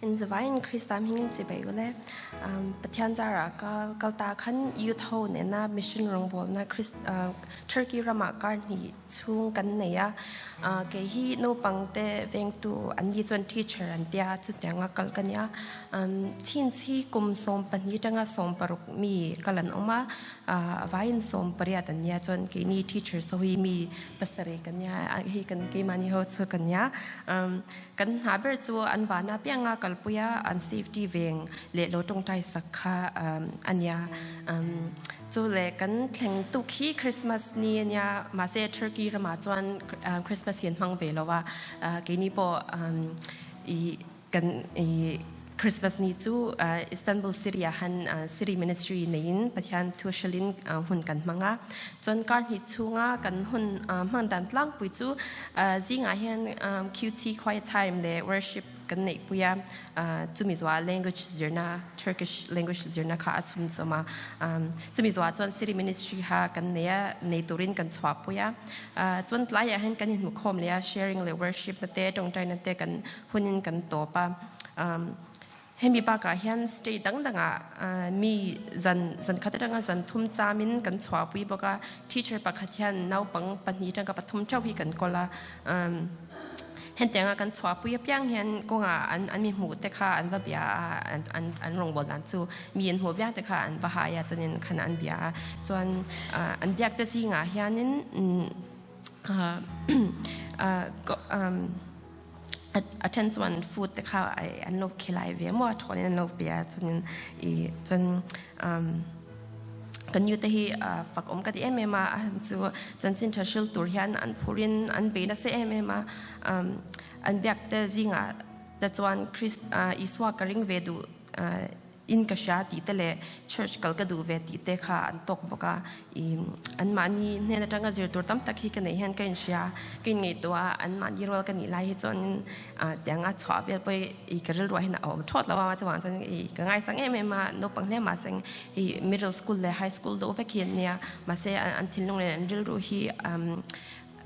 In zavaiin Krista hmingin chibai ule. Pathian zarah kal kalta khan youth ho nena mission rawngbawlna Turkey ramah kar hnih chhung kan nei a. Kei hi naupang te vengtu an ni chuan teacher an tia chutianga kal ka nia. Teens hi kum 12 atanga 16 mi kal an awm a, a vaiin 18 an nia chuan keini teachers ho hi mi pasarih kan nia hei kan keimahni ho chu kan nia. Kan hna ber chu an vana pianga kalpuia an safety veng leh lo tawngtai sak kha a nia. Chu leh kan thleng tuk hi Christmas ni a nia, mahse Turkey ramah chuan Christmas hi an hmang ve lo a, keini pawh i kan i Christmas ni chu Istanbul city ah han city ministry neiin Pathian thu hrilhin hun kan hmang a. Chuan kar hnih chhunga kan hun hman dan tlangpui chu zingah hian QT quiet time leh worship kan neihpui a. Chumi zuah language zirna Turkish language zirna kha a chhum chawm a. Chumi zuah chuan city ministry kha kan nei a, nei turin kan chhuahpui a. Chuan tlaiah hian kan inhmukhawm leh a, sharing leh worship na te, tawngtaina te kan hunin kan tawp a. Hemi bakah hian state dang dangah mi zan zan khat atanga zan thum chamin kan chhuahpui bawk a. Teacher pakhat hian naupang pahnih atanga pathum theuh hi kan kawl a. Hentianga kan chhuahpui apiang hian kawngah an an mi hmuh te kha an va bia a, an an an rawngbâwl dan chu mi an hmuh viang te kha an va hai a, chuanin khan an bia a. Chuan an biak te zingah hianin A then chuan food te kha an lo khilai ve maw a thawn in an lo pe a chuanin ih chuan kan nu te hi fak awm ka ti em em a a han chu chanchin tha hril tur hian an phur in an bei nasa em em a an biak te zingah te chuan Christ Isua ka ring ve duh In ka hria tih te leh church kal ka duh ve tih te kha an tawk bawk a, i anmahni hnen atanga zir tur tam tak hi ka neih hian ka inhria, ka inngaihtuah a, anmahni rual ka nih lai hi chuanin tianga chhuah vel pawh i ka rilruah hian a awm thawt lo a, chuvang chuan i ka ngaisang em em a, naupang hle mahse i middle school leh high school deuh vek hi an nia, mahse an thinlung leh an rilru hi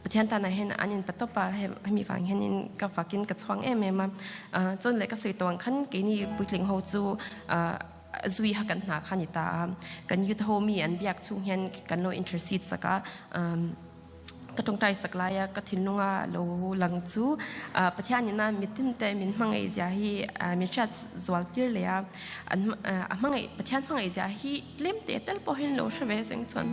Pathian tanah hian an inpa tawp a, hemi vang hianin ka fakin ka chhuang em em a. Chuan leh ka sawi tawh ang khan keini puitling ho chu zui ha kan hna kha a ni ta a. Kan youth ho mi an biak chhung hian kan lo intercede sak a, ka tawngtai sak laia ka thinlunga lo lang chu Pathianina mitin te min hmangaih zia hi min hriat zual tir leh a, a hmangaih Pathian hmangaih zia hi tlem teh tel pawhin lo hre ve seng chuan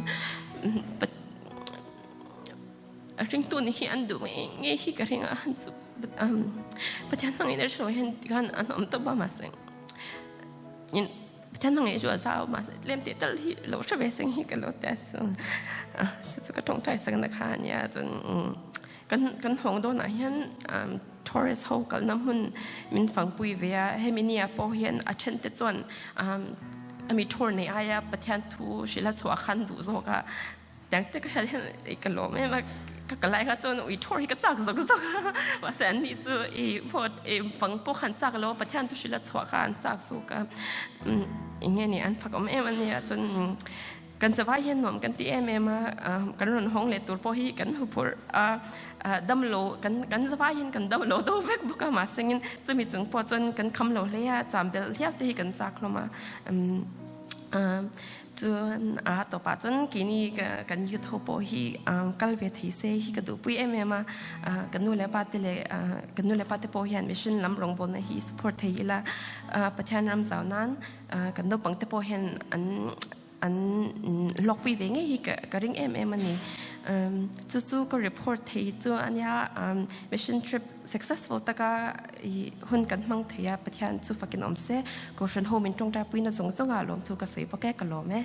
A hringtu nih hi an duh ngei ngei hi ka ring a, han chu Pathian hmangin a hre lo hian tikhan an awm tawp a mahse in Pathian hmangaih chu a zau mahse tlem teh tal hi lo hre ve seng hi ka lo tia chu chu chu ka tawngtai sakna kha a nia chuan kan kan hawng dawnah hian tourist ho kalna hmun min fangpui ve a hemi nia pawh hian a then te chuan ami tour nei aia Pathian thu hrilh a chhuah khan duh zawk a. Tiang te ka hriat hian i ka lawm em a, ka ka lai kha chuan ui thawr hi ka chak zawk zawk a, mahse an nih chu i pawh i fang pawh kha an chak lo a, Pathian thu hrilh a chhuah kha an chak zawk a, eng nge ni an fak awm em a nia chuan kan zavai hian nuam kan ti em em a, kan rawn hawng leh tur pawh hi kan huphurh a, damlo kan kan zavai hian kan damlo do vek bawk a, mahse engin chumi chung pawh chuan kan kham lo hle a, cham belh hial te hi kan chak hlawm a. Chuan a tawpah chuan keini kan youth ho pawh hi kal ve thei se hi ka duhpui em em a. Kan nu leh pa te leh kan nu leh pa te pawh hian mission lam rawngbawlna hi support thei ila Pathian ram zau nan kan naupang te pawh hian an an hlawkpui ve ngei hi ka ring em em a ni. Chu chu ka report thei chu a nia mission trip Successful taka i hun kan hmang thei a, Pathian chu fakin awm se, Kohhran ho min tawngtai puina zawng zawngah lawmthu ka sawi bawk e, ka lawm e.